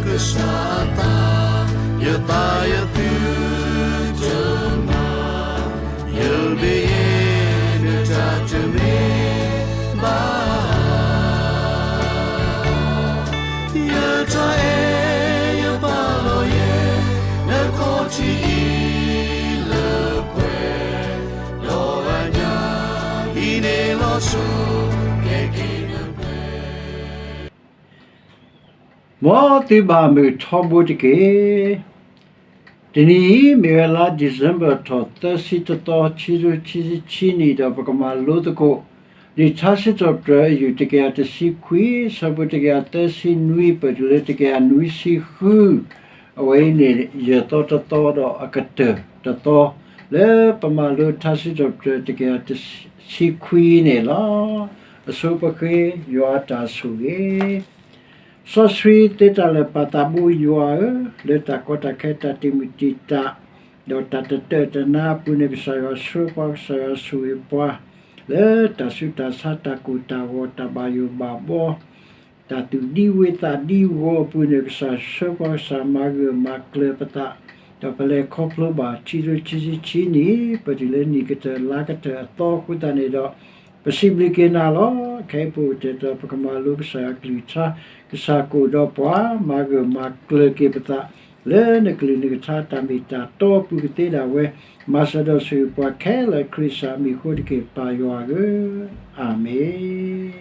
ကစၢ်အသး, ယသးယသုတမၤ, ယမ့ၢ်ယဲ နတၢ်တမ့ၢ်ဘၣ်. ယတၢ်အဲၣ်ယပာ်လီၤယဲ နခီၣ်ထံးအံၤလၢပှဲၤ, ဒီးအညၣ်အံၤန့ၣ်လီၤဆိ ကဲက့ၤနပှဲၤ. မ်သုဘၣ်မုာ်ထီဘိတက့ၢ်. တနံၤအံၤ မ့ၢ်ဝဲလါ December ထီၣ်သၢဆံတသီ ခံကထိခံဆံခံနံၣ် ဒီးပကမၤလိသကိး လံာ်ထါစံးထီၣ်ပတြၢၤအယုၢ် တကယၤတဆံခွံ ဆၢဖိတကယၤသၢဆံနွံ ပတုၤလၢတကယၤနွံဆံဃု, အဝဲအံၤန့ၣ် ယဲၢ်သီတသီ ဒီးအကတၢၢ်တသီ လၢပမၤလိထါစံးထီၣ်ပတြၢၤ တကယၤတဆံခွံန့ၣ်လီၤ. အဆိပဃ့ ယွၤအတၢ်ဆိၣ်ဂ့ၤ စီဆှံသ့တၢ်လၢာ်ပာ်သးဘိယွၤဧၢ, လၢတၢ်ကီတၢ်ခဲတၢ်တံာ်မုၢ်တံာ်တာ်, ဒီးတၢ်တတၢၢ်တနါအပူၤန့ၣ် ကစၢ်ယွၤဆှၢပှၤ ကစၢ်ယွၤဆိၣ်ဂ့ၤပှၤ, လၢတၢ်ဆူးတၢ်ဆါတၢ်ကိၢ်တၢ်ဂီၤတၢ်ဘၣ်ယိၣ်ဘၣ်ဘီ တၢ်သူၣ်ဒံဝ့သးဒံဂီၤအပူၤန့ၣ် ကစၢ်ဆှၢပှၤ ကစၢ်မၤဂၢၢ်မၤကျၢၤပသး, ဒီးပလဲၤခီဖျိဘၣ် ခံကထိခံဆံခံနံၣ် ပတုၤလၢနံၣ်ကတၢၢ်လါကတၢၢ်အသီအဃိသတးန့ၣ်ဒီး ပစံးဘျုးက့ၤနၤလီၤ. ခဲအံၤပအိၣ်တ့ၢ်ဒီး ပကမၤလိကစၢ်ယွၤအကလုၢ်ကထါ, ကစၢ်ကအိၣ်ဒီးပှၤ မၤဂၢၢ်မၤကျၢၤက့ၤပသး လၢနကလုၢ်နကထါတၢ်မ့ၢ်တၢ်တီအပူၤကသ့ဒၣ်ဝဲ, မၤစၢၤဒီးဆိၣ်ဂ့ၤပှၤခဲလၢာ် ခရံာ်ကစၢ်အမံၤအဃိတက့ၢ် ပၢ်ယွၤဧၢ, အၤမ့ၣ်.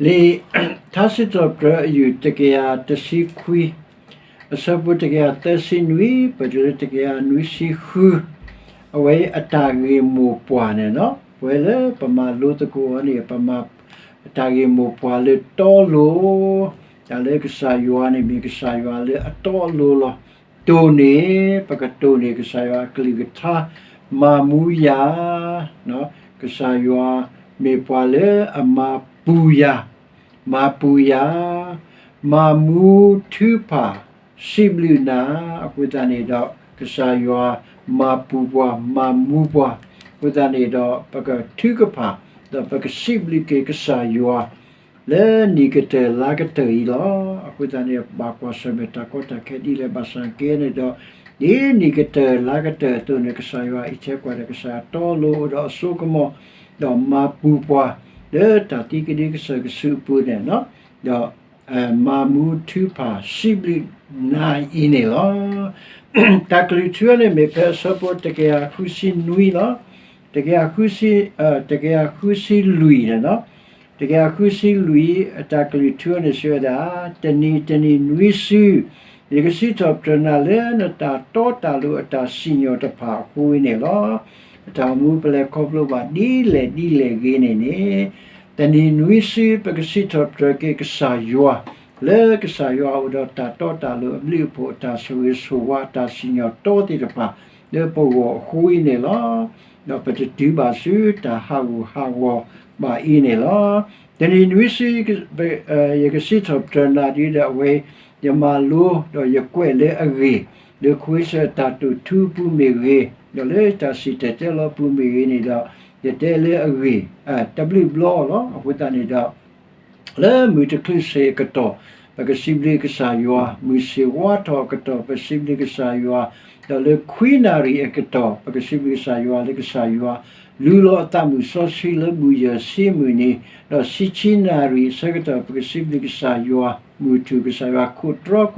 လံာ်ထါစံးထီၣ်ပတြၢၤအယုၢ် တကယၤတဆံခွံ, အဆၢဖိတကယၤသၢဆံနွံ ပတုၤလၢတကယၤနွံဆံဃု, အဝဲအတၢ်ဂ့ၢ်မိၢ်ပှၢ်န့ၣ်လီၤ. ပဝဲလၢပမၤလိသကိးအီၤန့ၣ် ပမၤ တၢ်ဂ့ၢ်မိၢ်ပှၢ်လၢတီလိၤ, တၢ်လၢကစၢ်ယွၤန့ၣ်မ့ၢ်ကစၢ်ယွၤလၢအတီအလိၤလီၤ. တိၢ်န့ၢ်, ပကတိၢ်န့ၢ်ကစၢ်ယွၤအကလုၢ်ကထါ, မၤမူယၤ, ကစၢ်ယွၤမ့ၢ်ပှၤလၢအမၤပူၤယၤ, မၤပူၤယၤ, မၤမူထုကဖၣ် စံးဘျုးနၤ, အဃိသတးန့ၣ်ဒီး ကစၢ်ယွၤမၤပူၤပှၤ မၤမူပှၤ, အဃိသတးန့ၣ်ဒီး ပကထုကဖၣ် ဒီးပကစံးဘျုးက့ၤကစၢ်ယွၤ လၢနံၣ်ကတၢၢ်လါကတၢၢ်အံၤလီၤ. အဃိသတးန့ၣ် ဘၣ်ကွၢ်ဆၢၣ်မဲာ်တၢ်ကီတၢ်ခဲဒ်လဲၣ်ဘၣ်ဆၣ်က့န့ၣ်ဒီး ဒ်နံၣ်ကတၢၢ်လါကတၢၢ်အသိးန့ၣ် ကစၢ်ယွၤအံးထွဲကွၢ်ဒီး ကစၢ်ယွၤတီလိၤအိၣ်ဒီးအစိကမီၤ, ဒီးမၤပူၤပှၤ လၢတၢ်သံကဒုကစၢၢ်ကဆူးအပူၤန့ၣ်လီၤ. ဒီး မၤမူထုကဖၣ်စံးဘျုးနၤအံၤန့ၣ်လီၤ. တၢ်ကလုၢ်ထူန့ၣ်မ့ၢ်ဖဲအဆၢဖိတကယၤဃုဆံနွံလီၤ. တကယၤဃုဆံ, တကယၤဃုဆံလွံၢ်န့ၣ်လီၤ. တကယၤဃုဆံလွံၢ် အတၢ်ကလုၢ်ထူန့ၣ်စံးဝဲဒၣ်, တနံၤတနံၤနွံစု ယကစံးထီၣ်ပတြၢၤနၤလၢနတၢ်တီတၢ်လိၤအတၢ်စံၣ်ညီၣ်တဖၣ်အဃိအံၤန့ၣ်လီၤ. ပတၢ်အိၣ်မူပလဲၤခီဖျိဘၣ်ဒ်လဲၣ်ဒ်လဲၣ်ဂ့ၤန့ၣ်န့ၣ် တနံၤနွံစု ပကစံးထီၣ်ပတြၢၤက့ၤကစၢ်ယွၤ လၢကစၢ်ယွၤအိၣ်ဒီးတၢ်တီတၢ်လိၤအဘျုးအဖှိၣ် အတၢ်ဆိၣ်ဂ့ၤဆိၣ်ဝါအတၢ်စံၣ်ညီၣ်တီသ့ၣ်တဖၣ် လၢပဂီၢ်အဃိအံၤန့ၣ်လီၤ. ဒီးပတတုၤဘၣ်ဆူတၢ်ဟးဂူာ်ဟးဂီၤဘၣ်အံၤန့ၣ်လီၤ. တနံၤနွံစု ယကစံးထီၣ်ပတြၢၤနၤဒ်ဒီးအဝဲ ယမၤလိ ဒီးယကွဲးလၢအဂ့ၢ် လၢခွ့ဆၢတၢ်တိာ်ထူအပူၤမ့ၢ်ဂ့ၤ, ဒီးလၢတၢ်စံၣ်တဲၤတဲလီၤအပူၤမ့ၢ်ဂ့ၤန့ၣ်ဒီး ယတဲလၢအဂ့ၢ် တဘျုးဘျီလီၤ. အဃိသတးန့ၣ်ဒီး လၢမုၢ်တချုးဆ့ၣ်အကတီၢ် ပကစံးဘျုးကစၢ်ယွၤ, မုၢ်ဆ့ၣ်ဝါထီၣ်အကတီၢ် ပစံးဘျုးကစၢ်ယွၤ, ဒီးလၢခွံနၣ်ရံၣ်အကတီၢ် ပကစံးဘျုးကစၢ်ယွၤလၢကစၢ်ယွၤ လူလီၤအသးမုၣ်စီဆှံလၢဘူၣ်ယၢၢ်ဆံမုၢ်နံၤ, ဒီးဆံဆံနၣ်ရံၣ်အဆၢကတီၢ် ပကစံးဘျုးကစၢ်ယွၤ မုၢ်ထူၣ်ကစၢ်ယွၤခိၣ်တြီကွံာ်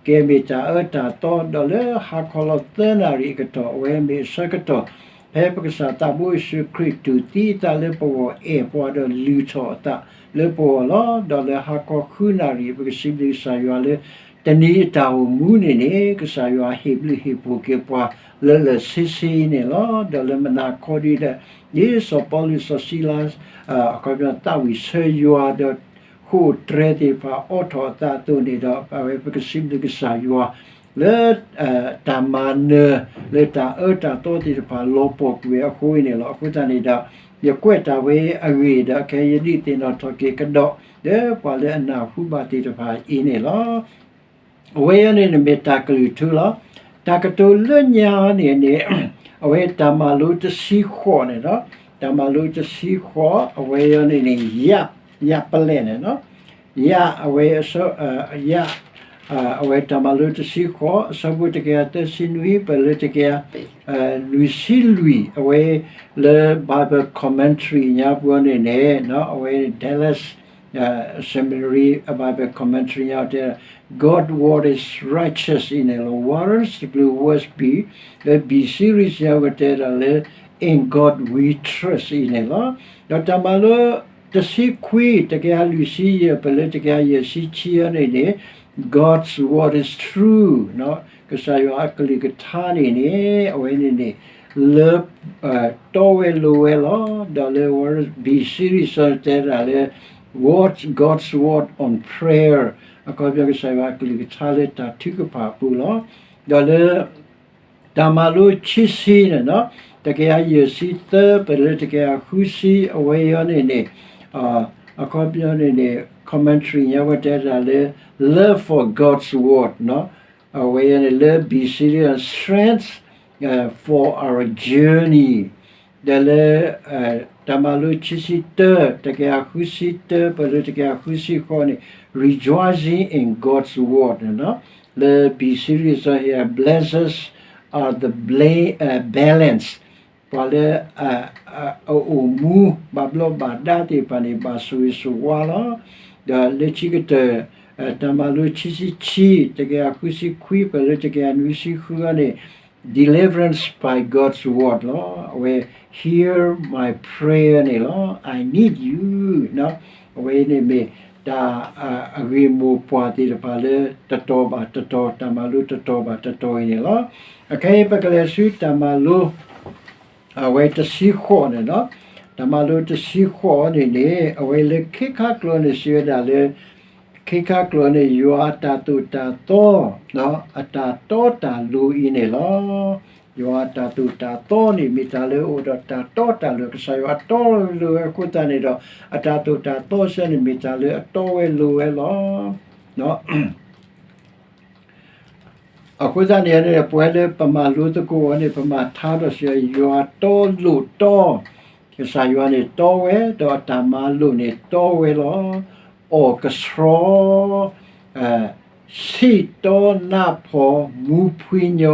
ကဲမ့ၢ်တၢ်အၢတၢ်သီ, ဒီးလၢဟါခီလီၤသၢနၣ်ရံၣ်အကတီၢ် အဝဲမ့ၢ်အဆၢကတီၢ် ဖဲပကစၢ်သးဘိယ့ၣ်ၡူးခရံာ်တူၢ်သံအသးလၢပဂီၢ် အဲၣ်ပှၤဒီးလုၢ်ထီၣ်အသးလၢပဂီၢ်လီၤ. ဒီးလၢဟါခီဃုနၣ်ရံၣ် ပကစံးဘျုးကစၢ်ယွၤလၢ တနံၤအတၢ်အိၣ်မူန့ၣ်န့ၣ် ကစၢ်ယွၤဟ့ၣ်ဘျုးဟ့ၣ်ဖှိၣ်က့ၤပှၤလၢလၢာ်ဆ့ဆ့အံၤန့ၣ်လီၤ. ဒီးလၢမုၢ်နၤခီဒ်ဒီး ဒ်စီၤပီလူးစီၤစံလါ အခီပညီသးဝံၣ်ဆၢယွၤဒီး ဃိာ်တြဲၤသ့ၣ်တဖၣ်အိးထီၣ်အသးအသိးန့ၣ်ဒီး အဝဲပကစံးဘျုးကစၢ်ယွၤ လၢ တၢ်မၤနၢၤ လၢတၢ်အၢတၢ်သီသ့ၣ်တဖၣ်လီၤပှီၢ်ကွံာ်ဝဲအဃိအံၤန့ၣ်လီၤ. အဃိသတးန့ၣ်ဒီး ယကွဲးတၢ်ဝဲအဂ့ၢ်ဒီး ခဲအံၤယဒုးသ့ၣ်နီၣ်ထီၣ်က့ၤကဒီး လၢပှၤလၢအနၢ်ဟူဘၣ်သ့ၣ်တဖၣ်အံၤန့ၣ်လီၤ. အဝဲအံၤန့ၣ်န့ၣ်မ့ၢ်တၢ်ကလုၢ်ထူလီၤ. တၢ်ကတိၤလၢညါန့ၣ်န့ၣ် အဝဲတၢ်မၤလိတဆံဃိးန့ၣ်လီၤ. တၢ်မၤလိတဆံဃိး အဝဲအံၤန့ၣ်န့ၣ် ယၣ်ပလဲၣ်န့ၣ်လီၤ. ယ အဝဲ ယ အဝဲတၢ်မၤလိတဆံဃိး အဆၢဖိတကယၤသၢဆံနွံ ပလၢတကယၤ လွံၢ်ဆံလွံၢ် အဝဲ လၢ Bible Commentary ညါပူၤန့ၣ်န့ၣ် အဝဲ Dallas Seminary Bible Commentary ညါတဲ God what is righteous အံၤန့ၣ်လီၤ. Waters တဘျုး Wiersbe လၢ B Series ညါဝဲတဲဒၣ်လၢ In God We Trust အံၤန့ၣ်လီၤ. ဒီးတၢ်မၤလိ တဆံခွံ တကယၤလွံၢ်ဆံယဲၢ် ပလၢတကယၤယဲၢ်ဆံခံအံၤန့ၣ်န့ၣ် God's word is true ကစၢ်ယွၤအကလုၢ်ကထါန့ၣ်န့ၣ် အဝဲန့ၣ်န့ၣ် လၢ တီဝဲလိၤဝဲလီၤ. ဒီးလၢ B Series တဲဒၣ်လၢ What God's Word on Prayer အခီပညီကစၢ်ယွၤအကလုၢ်ကထါလၢတၢ်ထုကဖၣ်အပူၤလီၤ. ဒီးလၢ တၢ်မၤလိခံဆံန့ၣ် တကယၤယဲၢ်ဆံသၢ ပလၢတကယၤဃုဆံ အဝဲအံၤန့ၣ်န့ၣ် အခီပညီန့ၣ်န့ၣ် commentary ညါဝဲတဲဒၣ်လၢ Love for God's Word အဝဲအံၤန့ၣ်လၢ B Series Strength for Our Journey ဒီးလၢ တၢ်မၤလိခံဆံတၢ တကယၤဃုဆံတၢ ပလၢတကယၤဃုဆံဃိးန့ၣ် Rejoicing in God's Word လၢ B Series ဟ့ၣ် Blessed are the bla- balance ပှၤလၢ အအိၣ်မူ ဘၣ်ဘျီးဘၣ်ဒါသ့ၣ်တဖၣ်န့ၣ် ဘၣ်ဆိၣ်ဂ့ၤဆိၣ်ဝါလီၤ. ဒီးလၢခံကတၢၢ် တၢ်မၤလိခံဆံခံ တကယၤဃုဆံခွံ ပလၢတကယၤနွံဆံဃုန့ၣ် Deliverance by God's Word လီၤ. အဝဲ Hear my prayer န့ၣ်လီၤ. I need you အဝဲန့ၣ်မ့ၢ်တၢ်အဂ့ၢ်မိၢ်ပှၢ်သ့ၣ်တဖၣ်လၢ တတီၤဘၣ်တတီၤ တၢ်မၤလိတတီၤဘၣ်တတီၤအံၤန့ၣ်လီၤ. အခဲအံၤပကလဲၤဆူတၢ်မၤလိ အဝဲတဆံဃိးန့ၣ်လီၤ. တၢ်မၤလိတဆံဃိးန့ၣ်န့ၣ် အဝဲလၢခ့ခါကျိာ်န့ၣ်စံးဝဲဒၣ်လၢ ခ့ခါကျိာ်န့ၣ် ယွၤအတၢ်သိၣ်တၢ်သီ အတၢ်တီတၢ်လိၤအံၤန့ၣ်လီၤ. ယွၤအတၢ်သိၣ်တၢ်သီန့ၣ် မ့ၢ်တၢ်လၢအအိၣ်ဒီးတၢ်တီတၢ်လိၤ ကစၢ်ယွၤတီလိၤဝဲအဃိသတးန့ၣ်ဒီး အတၢ်သိၣ်တၢ်သီစ့ၢ်န့ၣ် မ့ၢ်တၢ်လၢအတီဝဲလိၤဝဲလီၤ. အဃိသတးန့ၣ်န့ၣ် ပဝဲလၢပမၤလိသကိးအီၤန့ၣ် ပမၤထါဒီးစံး ယွၤတီလိၤတီ, ကစၢ်ယွၤန့ၣ်တီဝဲ ဒီးအတၢ်မၤလိာ်န့ၣ်တီဝဲလီၤ. အီၣ်ကဆှီ, ဆံးတီနးဖှီၣ် မူဖှံညီ,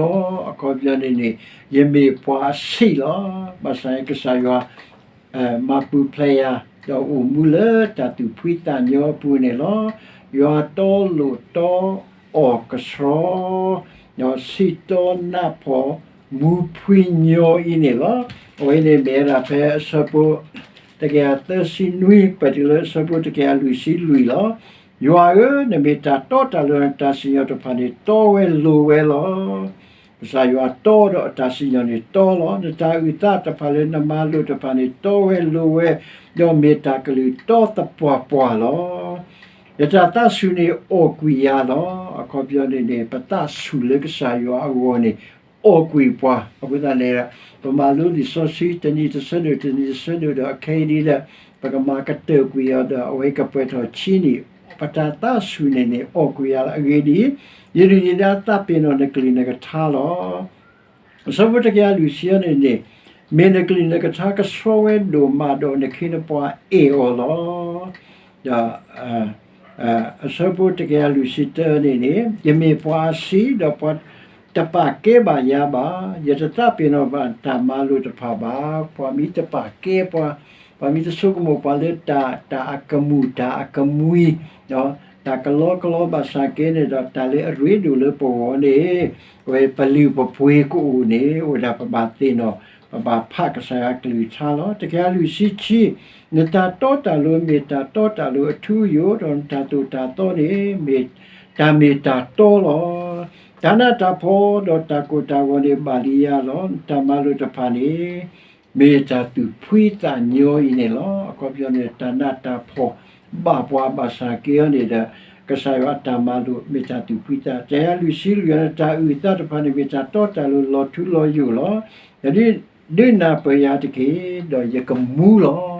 အခီပညီန့ၣ်န့ၣ် ယမ့ၢ်ပှၤအဆံးလီၤ. ဘၣ်ဆၣ်ကစၢ်ယွၤ မၤပူၤဖျဲးယၤ ဒီးအိၣ်မူလၢတၢ်သူၣ်ဖှံသးညီအပူၤန့ၣ်လီၤ. ယွၤတီလိၤတီ, အီၣ်ကဆှီ, ဒီးဆံးတီနးဖှီၣ် မူဖှံညီအံၤန့ၣ်လီၤ. အဝဲန့ၣ်မ့ၢ်ဝဲဒၣ်ဖဲအဆၢဖိ တကယၤသၢဆံနွံ ပတုၤလၢအဆၢဖိတကယၤလွံၢ်ဆံလွံၢ်လီၤ. ယွၤဧၢ, နမ့ၢ်တၢ်တီတၢ်လိၤ နတၢ်စံၣ်ညီၣ်တဖၣ်န့ၣ် တီဝဲလိၤဝဲလီၤ. ကစၢ်ယွၤတီဒီးအတၢ်စံၣ်ညီၣ်န့ၣ်တီလီၤ. နတၢ်အုၣ်သးတဖၣ်လၢနမၤလိာ်တဖၣ်န့ၣ် တီဝဲလိၤဝဲ, ဒီးမ့ၢ်တၢ်ကလုၢ်တီသပှၢ်ပှၢ်လီၤ. ယတၢ်သးဆူၣ်န့ၣ်အီၣ်ကွံာ်ယၤလီၤ. အခီပညီန့ၣ်န့ၣ် ပသးဆူၣ်လၢကစၢ်ယွၤအဂီၢ်န့ၣ် အီၣ်ကွံာ်ပှၤ. အဃိသတးန့ၣ် ပမၤလိလံာ်စီဆှံတနံၤတဆၢဒိၣ် တနံၤတဆၢဒိၣ်ဒီး အခဲအံၤဒ်ဒီး ပကမၤကတၢၢ်ကွံာ်အီၤဒီး အဝဲကပှဲၤထီၣ်ဆံးန့ၣ် ပတၢ်သးဆူၣ်န့ၣ်န့ၣ် အီၣ်ကွံာ်ယၤလီၤ. အဂ့ၢ်ဒ်အံၤ, ယဒုၣ်ယဒါသးပ့ၤနီၣ်နကလုၢ်နကထါလီၤ. အဆၢဖိတကယၤလွံၢ်ဆံန့ၣ်န့ၣ် မ့ၢ်နကလုၢ်နကထါကဆှီဝဲဒိၣ်မးဒီး နခ့နပှၤအဲၣ်အီၤလီၤ. ဒီး အဆၢဖိတကယၤလွံၢ်ဆံတၢန့ၣ်န့ၣ် ယမ့ၢ်ပှၤအဆံး ဒီးပှၤတပာ်ကဲဘၣ်ယၤဘၣ်. ယတသးပ့ၤနီၣ်ဘၣ်တၢ်မၤလိာ်တဖၣ်ဘၣ်. ပှၤမ့ၢ်တပာ်ကဲပှၤ, ပှၤမ့ၢ်တဆိကမိၣ်ပှၤလၢတၢ်, တၢ်အကမူၣ် တၢ်အကမှံ, တၢ်ကလီကလီဘၣ်ဆၣ်က့န့ၣ်ဒီး တၢ်လၢအရ့ဒိၣ်လၢပဂီၢ်န့ၣ် အဝဲပလုၢ်ပပှ့ၤကအိၣ်န့ၣ် အိၣ်ဝဲဒၣ်ပဘၣ်သ့ၣ်နီၣ် ပဘၣ်ဖးကစၢ်ယွၤကလုၢ်ကထါလီၤ. တကယၤလွံၢ်ဆံခံ, နတၢ်တီတၢ်လိၤမ့ၢ်တၢ်တီတၢ်လိၤအထူအယိာ်, ဒီးနတၢ်သိၣ်တၢ်သီန့ၣ် မ့ၢ်တၢ်မ့ၢ်တၢ်တီလီၤ. တၢ်နးတၢ်ဖှီၣ်ဒီးတၢ်ကိၢ်တၢ်ဂီၤန့ၣ်ဘၣ်လံယၤလီၤ. နတၢ်မၤလိာ်တဖၣ်န့ၣ် မ့ၢ်တၢ်သူၣ်ဖှံသးညီအံၤန့ၣ်လီၤ. အခီပညီန့ၣ် တၢ်နးတၢ်ဖှီၣ် ဘၣ်ပှၤဘၣ်ဆၣ်က့အီၤန့ၣ်ဒီး ကစၢ်ယွၤအတၢ်မၤလိာ်မ့ၢ်တၢ်သူၣ်ဖှံသး, တကယၤလွံၢ်ဆံလွံၢ်န့ၣ် တၢ်အုၣ်အသးတဖၣ်န့ၣ် မ့ၢ်တၢ်တီတၢ်လိၤလီၤထူလီၤယိာ်လီၤ. ဒုးနၢ်ပၢၢ်ယၤတက့ၢ်, ဒီးယကမူလီၤ.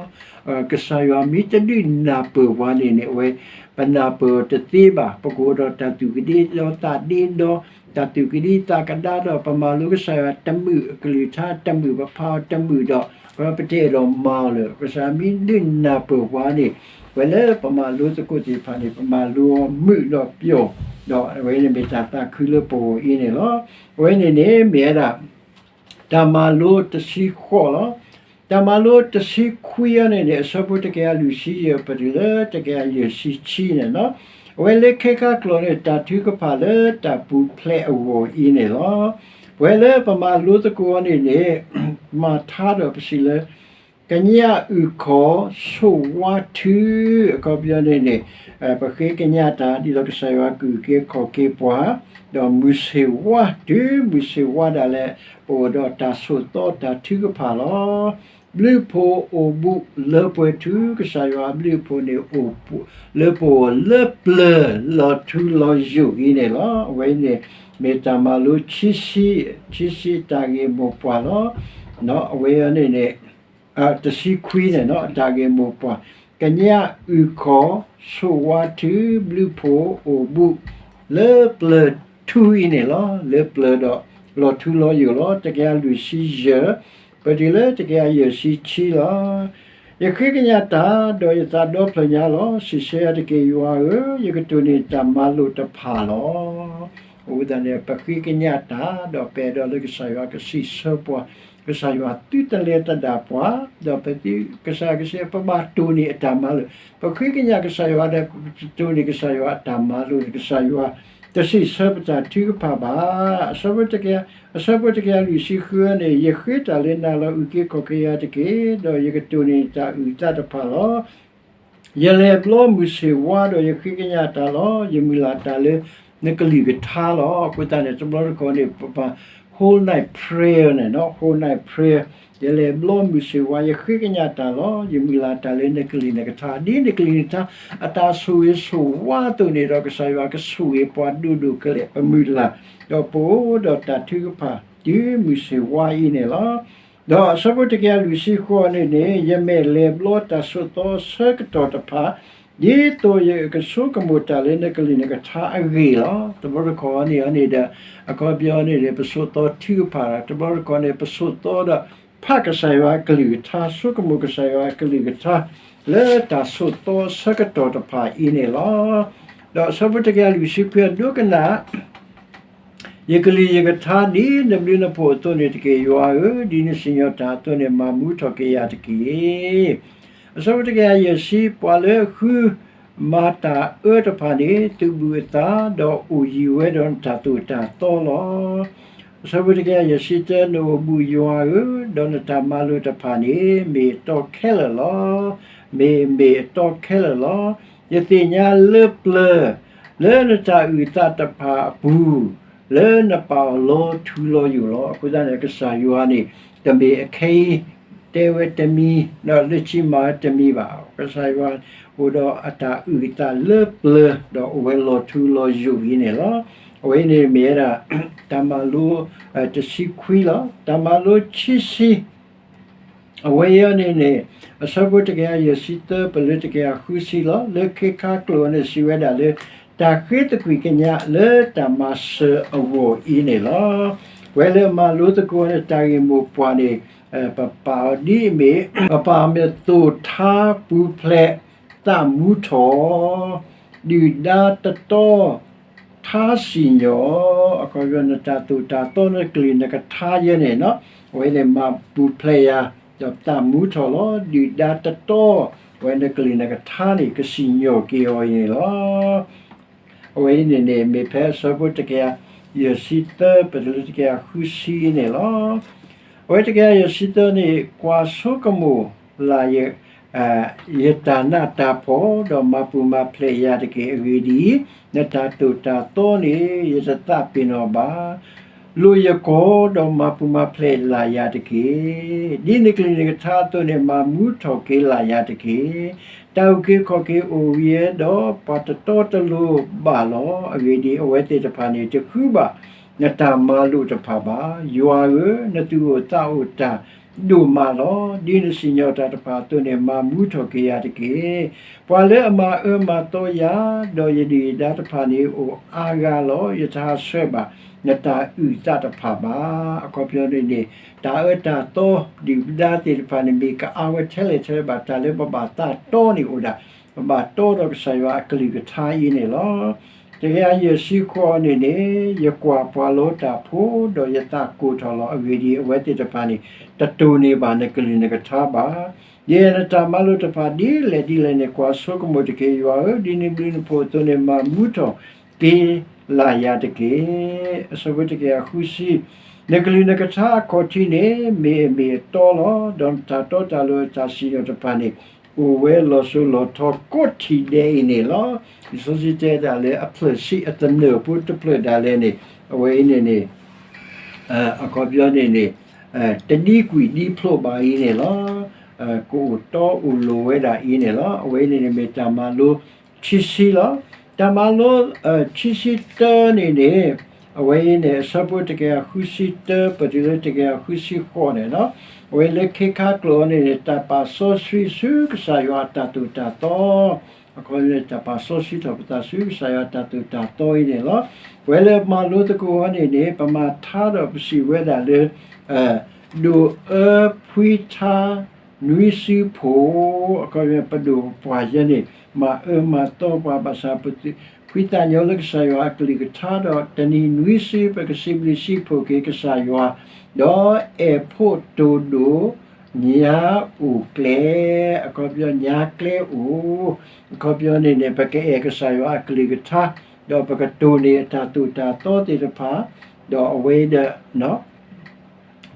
ကစၢ်ယွၤမ့ၢ်တဒုးနၢ်ပၢၢ်ပှၤန့ၣ်န့ၣ် အဝဲ ပနၢ်ပၢၢ်အီၤတသ့ဘၣ်. ပကအိၣ်ဒီးတၢ်သူၣ်ကဒံဒီသးဒ့ဒီ, တၢ်သူၣ်ကဒံသးကဒါဒီး ပမၤလိကစၢ်ယွၤတမုာ် အကလုၢ်ကထါတမုာ် ပဖးအီၤတမုာ်ဒီး ပတဲအဲၣ်ဒိးမၤအီၤလၢၤ. ကစၢ်ယွၤမ့ၢ်ဒုးနၢ်ပၢၢ်ပှၤန့ၣ် ပဝဲလၢပမၤလိသကိးသ့ၣ်တဖၣ်န့ၣ် ပမၤလိအီၤမုာ်ဒီးပျီၢ်, ဒီးအဝဲန့ၣ်မ့ၢ်တၢ်သးခုလၢပဂီၢ်အံၤန့ၣ်လီၤ. အဝဲန့ၣ်န့ၣ်မ့ၢ်ဝဲဒၣ် တၢ်မၤလိတဆံဃိးလီၤ. တၢ်မၤလိတဆံခွံအံၤန့ၣ်န့ၣ် အဆၢဖိတကယၤလွံၢ်ဆံယဲၢ် ပတုၤလၢတကယၤယဲၢ်ဆံခံန့ၣ်လီၤ. အဝဲလၢခဲခါကျိၤန့ၣ် တၢ်ထုကဖၣ်လၢတၢ်ပူၤဖျဲးအဂီၢ်အံၤန့ၣ်လီၤ. ပဝဲလၢပမၤလိသကိးအံၤန့ၣ်န့ၣ် မၤထါဒီးပစံးလၢ ကညးအုၣ်ခီၣ် ဆိၣ်ဝါထု, အခီပညီန့ၣ်န့ၣ် ပဃ့ကညးတၢ်ဒ်သိးကစၢ်ယွၤကအုၣ်က့ၤခီၣ်က့ၤပှၤ, ဒီးမုၢ်ဆ့ၣ်ဝါ တုၤမုၢ်ဆ့ၣ်ဝါဒၣ်လဲာ် ပအိၣ်ဒီးတၢ်ဆိးသီတၢ်ထုကဖၣ်လီၤ. ဘျုးဖှိၣ်အိၣ်ဘူးလၢပှဲၤထူ, ကစၢ်ယွၤအဘျုးအဖှိၣ်န့ၣ်အိၣ်ဘူးလၢပဂီၢ် လၢပျၢၤလီၤထူလီၤယိာ်အံၤန့ၣ်လီၤ. အဝဲန့ၣ် မ့ၢ်တၢ်မၤလိခံဆံ, ခံဆံတၢ်ဂ့ၢ်မိၢ်ပှၢ်လီၤ. အဝဲအံၤန့ၣ်န့ၣ် တဆံခွံန့ၣ် တၢ်ဂ့ၢ်မိၢ်ပှၢ်, ကညးအုၣ်ခီၣ် ဆိၣ်ဝါထု, ဘျုးဖှိၣ်အိၣ်ဘူး လၢပျၢၤထူအံၤန့ၣ်လီၤ. လၢပျၢၤဒီးလီၤထူလီၤယိာ်လီၤ. တကယၤလွံၢ်ဆံယဲၢ် ပတုၤလၢတကယၤယဲၢ်ဆံခံလီၤ. ယဃ့ကညးတၢ် ဒီးယသးဒီဖျၢၣ်ညါလီၤ. စံးဆၢယၤတက့ၢ် ယွၤဧၢ, ယကတိၢ်န့ၢ်တၢ်မၤလိာ်တဖၣ်လီၤ. အဃိသတးန့ၣ် ပဃ့ကညးတၢ် ဒီးပအဲၣ်ဒိးလၢကစၢ်ယွၤကစံးဆၢပှၤ, ကစၢ်ယွၤသုတလဲၤသဒၣ်ပှၤ, ဒီးပသု, ကစၢ်ယွၤကစံး ပဘၣ်တိၢ်န့ၢ်အတၢ်မၤလိာ်, ပဃ့ကညးကစၢ်ယွၤဒီး ပတိၢ်န့ၢ်ကစၢ်ယွၤအတၢ်မၤလိာ်န့ၣ် ကစၢ်ယွၤတစံးဆၢပတၢ်ထုကဖၣ်ဘၣ်. အဆၢဖိတကယၤ, အဆၢဖိတကယၤလွံၢ်ဆံဃုန့ၣ် ယဃ့တၢ်လၢနၤလီၤ. အုၣ်က့ၤခီၣ်က့ၤယၤတက့ၢ်, ဒီးယကတိၢ်န့ၢ်တၢ်အုၣ်သးတဖၣ်လီၤ. ယလဲၤဘျီမုၢ်ဆ့ၣ်ဝါဒီး ယဃ့ကညးတၢ်လီၤ. ယမုၢ်လၢ်တၢ်လၢနကလုၢ်ကထါလီၤ. အဃိသတးန့ၣ် တဘျီတခီၣ်န့ၣ် ပပာ် whole night prayer န့ၣ်, whole night prayer, ယလဲၤဘျီမုၢ်ဆ့ၣ်ဝါ ယဃ့ကညးတၢ်လီၤ. ယမုၢ်လၢ်တၢ်လၢနကလုၢ်နကထါ, ဒ်နကလုၢ်နကထါ အတၢ်ဆိၣ်ဂ့ၤဆိၣ်ဝါအသိးန့ၣ်ဒီး ကစၢ်ယွၤကဆိၣ်ဂ့ၤပှၤဒိၣ်ဒိၣ်ကလဲာ် ပမုၢ်လၢ်, ဒီးပအိၣ်ဒီးတၢ်ထုကဖၣ် တုၤမုၢ်ဆ့ၣ်ဝါအံၤန့ၣ်လီၤ. ဒီးအဆၢဖိတကယၤလွံၢ်ဆံဃိးန့ၣ်န့ၣ် ယမဲာ်လဲၤဘျီတၢ်ဆိးသီဆၢကတီၢ်တဖၣ်, ဒ်သိးယကဆိကမိၣ်တၢ်လၢနကလုၢ်နကထါအဂ့ၢ်လီၤ. တဘျီတခီၣ်န့ၣ်န့ၣ်ဒီး အခီပညီန့ၣ်န့ၣ် ပဆိးသီထုကဖၣ်, တဘျီတခီၣ်န့ၣ် ပဆိးသီဒီး ဖးကစၢ်ယွၤအကလုၢ်ကထါ, ဆိကမိၣ်ကစၢ်ယွၤအကလုၢ်ကထါ လၢတၢ်ဆိးသီဆၢကတီၢ်တဖၣ်အံၤန့ၣ်လီၤ. ဒီးအဆၢဖိတကယၤလွံၢ်ဆံခွံ ဒိကနၣ် ယကလုၢ်ယကထါဒ်နဘျုးနဖှိၣ်အသိးန့ၣ်တက့ၢ်. ယွၤဧၢ, ဒ်နစံၣ်ညီၣ်တၢ်အသိးန့ၣ် မၤမူထီၣ်က့ၤယၤတက့ၢ်. အဆၢဖိတကယၤယဲၢ်ဆံ, ပှၤလၢအဃုမၤတၢ်အၢတဖၣ်န့ၣ် သုးဘူးအသး, ဒီးအိၣ်ယံၤဝဲဒီးနတၢ်သိၣ်တၢ်သီလီၤ. အဆၢဖိတကယၤယဲၢ်ဆံတၢ, နအိၣ်ဘူးယွၤဧၢ, ဒီးနတၢ်မၤလိာ်တဖၣ်န့ၣ် မ့ၢ်အတီခဲလၢာ်လီၤ. မ့ၢ်မ့ၢ်အတီခဲလၢာ်လီၤ. ယသ့ၣ်ညါလၢပျၢၤ လၢနတၢ်အုၣ်သးတဖၣ်အပူၤ, လၢနပာ်အီၤလီၤထူလီၤယိာ်လီၤ. အဃိသတးန့ၣ် ကစၢ်ယွၤန့ၣ် တမ့ၢ်အခဲအံၤ တဲဝဲတမံၤ ဒီးလၢခံမၤဝဲတမံၤဘၣ်. ကစၢ်ယွၤအိၣ်ဒီးအတၢ်အုၣ်အသးလၢပျၢၤ ဒီးအိၣ်ဝဲလီၤထူလီၤယိာ်အံၤန့ၣ်လီၤ. အဝဲအံၤန့ၣ်မ့ၢ်ဝဲဒၣ် တၢ်မၤလိ တဆံခွံလီၤ. တၢ်မၤလိခံဆံ အဝဲအံၤန့ၣ်န့ၣ် အဆၢဖိတကယၤယဲၢ်ဆံသၢ ပလၢတကယၤဃုဆံလီၤ. လၢခဲခါကျိာ်န့ၣ် စံးဝဲဒၣ်လၢ တၢ်ဃ့သကွံၢ်ကညးလၢတၢ်မၤစၢၤအဂီၢ်အံၤန့ၣ်လီၤ. ပဝဲလၢမၤလိသကိးန့ၣ် တၢ်ဂ့ၢ်မိၢ်ပှၢ်န့ၣ် ပပာ်အီၤဒ်အမ့ၢ် ပပာ်အီၤမ့ၢ်သိၣ်ထါပူၤဖျဲး သးမူထီၣ် ဒုၣ်ဒါတတီ ထါစံၣ်ညီၣ်, အခီပညီ နတၢ်သိၣ်တၢ်သီ နကလုၢ်နကထါယဲန့ၣ် အဝဲန့ၣ်မၤပူၤဖျဲးယၤ ဒီးသးမူထီၣ်လီၤ. ဒုၣ်ဒါတတီ အဝဲနကလုၢ်နကထါန့ၣ် ကစံၣ်ညီၣ်က့ၤအီၤအံၤန့ၣ်လီၤ. အဝဲအံၤန့ၣ်န့ၣ် မ့ၢ်ဖဲအဆၢဖိတကယၤယဲၢ်ဆံသၢ ပတုၤလၢတကယၤဃုဆံန့ၣ်လီၤ. အဝဲတကယၤယဲၢ်ဆံသၢန့ၣ် ကွၢ်ဆိကမိၣ်လၢ်ယ ယတၢ်နးတၢ်ဖှီၣ် ဒီးမၤပူၤမၤဖျဲးယၤတက့ၢ်. အဂ့ၢ်ဒ်အံၤ, နတၢ်သိၣ်တၢ်သီန့ၣ် ယတသးပ့ၤနီၣ်ဘၣ်. လိာ်ယကီၢ် ဒီးမၤပူၤမၤဖျဲးလၢ်ယၤတက့ၢ်. ဒ်နကလုၢ်နကထါအသိးန့ၣ် မၤမူထီၣ်က့ၤလၢ်ယၤတက့ၢ်. တၢ်အုၣ်က့ၤခီၣ်က့ၤအိၣ်ဝံၤဝဲဒီး ပှၤတတီတလိၤဘၣ်လီၤ. အဂ့ၢ်ဒ်အံၤ, အဝဲသ့ၣ်တဖၣ်န့ၣ် တဃုဘၣ်နတၢ်မၤလိာ်တဖၣ်ဘၣ်. ယွၤဧၢ, နသူၣ်အိၣ်သးအိၣ်တၢ်ဒိၣ်မးလီၤ. ဒ်နစံၣ်ညီၣ်တၢ်တဖၣ်အသိးန့ၣ် မၤမူထီၣ်က့ၤယၤတက့ၢ်. ပှၤလၢအမၤအၢမၤသီယၤ ဒီးယဒုၣ်ယဒါတဖၣ်န့ၣ် အိၣ်အါဂၤလီၤ. ယတဟးဆှၢဘၣ်နတၢ်အုၣ်သးတဖၣ်ဘၣ်. အခီပညီန့ၣ်န့ၣ် တၢ်အၢတၢ်သီ ဒုၣ်ဒါသ့ၣ်တဖၣ်န့ၣ် မ့ၢ်ကအါဝဲထဲလဲၣ်ထဲလဲၣ်ဘၣ် တၢ်လၢပဘၣ်သးတီန့ၣ်အိၣ်ဒၣ် ပဘၣ်တီဒီးကစၢ်ယွၤအကလုၢ်ကထါအံၤန့ၣ်လီၤ. တကယၤယဲၢ်ဆံဃိးန့ၣ်န့ၣ်, ယကွၢ်ပှၤလီတၢ်ဖိ, ဒီးယသးကိၢ်ထီၣ်လီၤ. အဂ့ၢ်ဒ်အံၤ, အဝဲသ့ၣ်တဖၣ်န့ၣ် တတိၢ်န့ၢ်ဘၣ်နကလုၢ်နကထါဘၣ်. ယအဲၣ်နတၢ်မၤလိာ်တဖၣ်ဒ်လဲၣ်ဒ်လဲၣ်န့ၣ် ကွၢ်ဆိကမိၣ်တက့ၢ်. ယွၤဧၢ, ဒ်နဘျုးနဖှိၣ်အသိးန့ၣ် မၤမူထီၣ်က့ၤလၢ်ယၤတက့ၢ်. အဆၢဖိတကယၤဃုဆံ, နကလုၢ်နကထါအခီၣ်ထံးန့ၣ် မ့ၢ်အမ့ၢ်အတီလီၤ. ဒီးနတၢ်တီတၢ်လိၤအတၢ်စံၣ်ညီၣ်တဖၣ်န့ၣ် အိၣ်ဝဲလီၤစိၤလီၤထီကိးထံၣ်ဒဲးအံၤန့ၣ်လီၤ. လံာ်စီဆှံတဲဒၣ်လၢအဖျၢၣ်ဆံးအသနၢၣ်ဖိတဖျၢၣ်ဒၣ်လဲာ်န့ၣ်, အဝဲအံၤန့ၣ်န့ၣ် အခီပညီန့ၣ်န့ၣ်, တဒံကွံာ်ဒံဖျိးဘၣ်အံၤန့ၣ်လီၤ. ကအိၣ်တီအိၣ်လိၤဝဲဒၣ်အံၤန့ၣ်လီၤ. အဝဲအံၤန့ၣ်န့ၣ်မ့ၢ်တၢ်မၤလိခံဆံလီၤ. တၢ်မၤလိ ခံဆံတၢန့ၣ်န့ၣ်, အဝဲအံၤန့ၣ် အဆၢဖိတကယၤဃုဆံတၢ ပတုၤလၢတကယၤဃုဆံဃိးန့ၣ်လီၤ. အဝဲလၢခ့ခါကျိာ်အံၤန့ၣ်န့ၣ် တၢ်ပာ်စီဆှံဆူကစၢ်ယွၤအတၢ်သိၣ်တၢ်သီ, အခီပညီန့ၣ် တၢ်ပာ်စီဆှံထီၣ်ပသးဆူကစၢ်ယွၤအတၢ်သိၣ်တၢ်သီအံၤန့ၣ်လီၤ. ပဝဲလၢမၤလိသကိးအီၤန့ၣ်န့ၣ် ပမၤထါဒီးပစံးဝဲဒၣ်လၢ ဒိၣ်အၢဖှံထါနွံစုဖိ, အခီပညီ ပဒိၣ်ပပှၢ်ယဲန့ၣ် မၤအၢမၤသီပှၤဘၣ်ဆၣ် ဖှံသးညီလၢကစၢ်ယွၤအကလုၢ်ကထါဒီး တနံၤနွံစု ပကစံးဘျုးစံးဖှိၣ်က့ၤကစၢ်ယွၤ, ဒီးအဲၣ်ဖိးတိၢ်ဒိၣ် ညါအိၣ်ကျဲ, အခီပညီ ညါကျဲအိၣ်, အခီပညီန့ၣ်န့ၣ် ပကအဲၣ်ကစၢ်ယွၤအကလုၢ်ကထါ, ဒီးပကတိၢ်န့ၢ်အတၢ်သိၣ်တၢ်သီသ့ၣ်တဖၣ်, ဒီးအဝဲဒီး